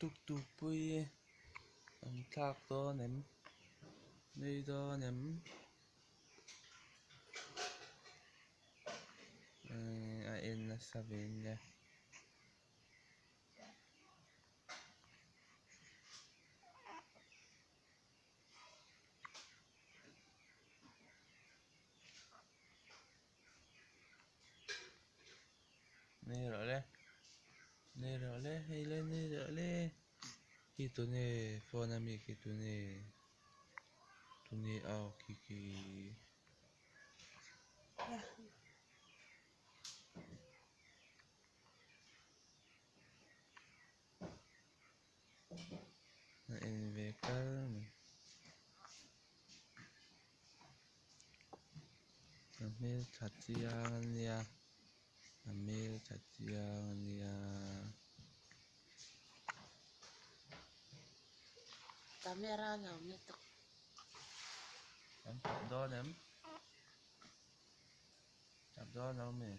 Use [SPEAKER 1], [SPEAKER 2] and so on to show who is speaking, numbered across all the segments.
[SPEAKER 1] Tuk tuk pui an thlak dawn em? Nui dawn em? A en nasa ve nia. Nei rawh le nei rawh le hei le nei rawh le khi tune phone a mi khi tune tune a khi khi. A en ve kar mai. A hmel tha chiang a nia a hmel tha chiang a nia.
[SPEAKER 2] Camera lo ni tuk.
[SPEAKER 1] Kan tap dawn em? Tap dawn lo mi?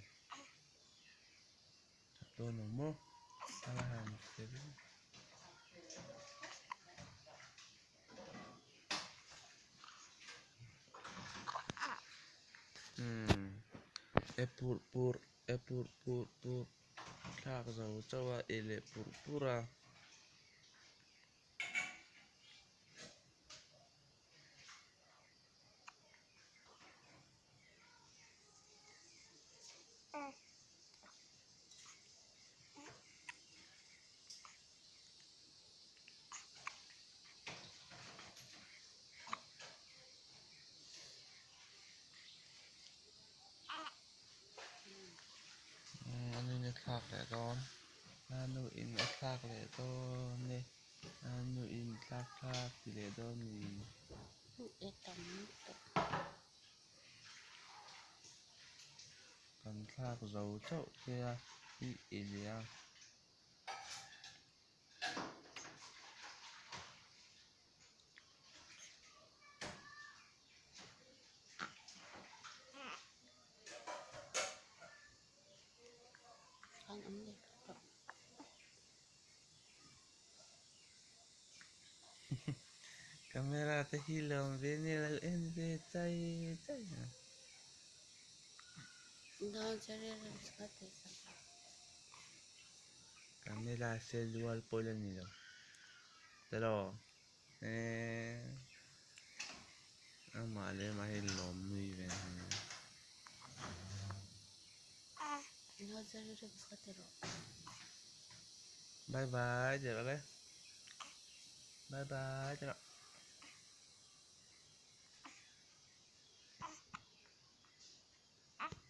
[SPEAKER 1] Tap dawn lo maw? A la han che viau. Umm e purh purh e purh purh purh thlak zo chauh a e leh purh purh a. A nuin a thlak leh dawn a nuin a thlak leh dawn e a nuin thlak thlak ti leh dawn a ni. Kan thlak zo chauh che a i i leh a. Camera te hi lawm ve nia lo en ve chai chai a. Camera se lual pawh la ni lo telaw eee amah leh amah hi lawm nui ve a ni. Bye bye ti rawh le bye bye ti rawh.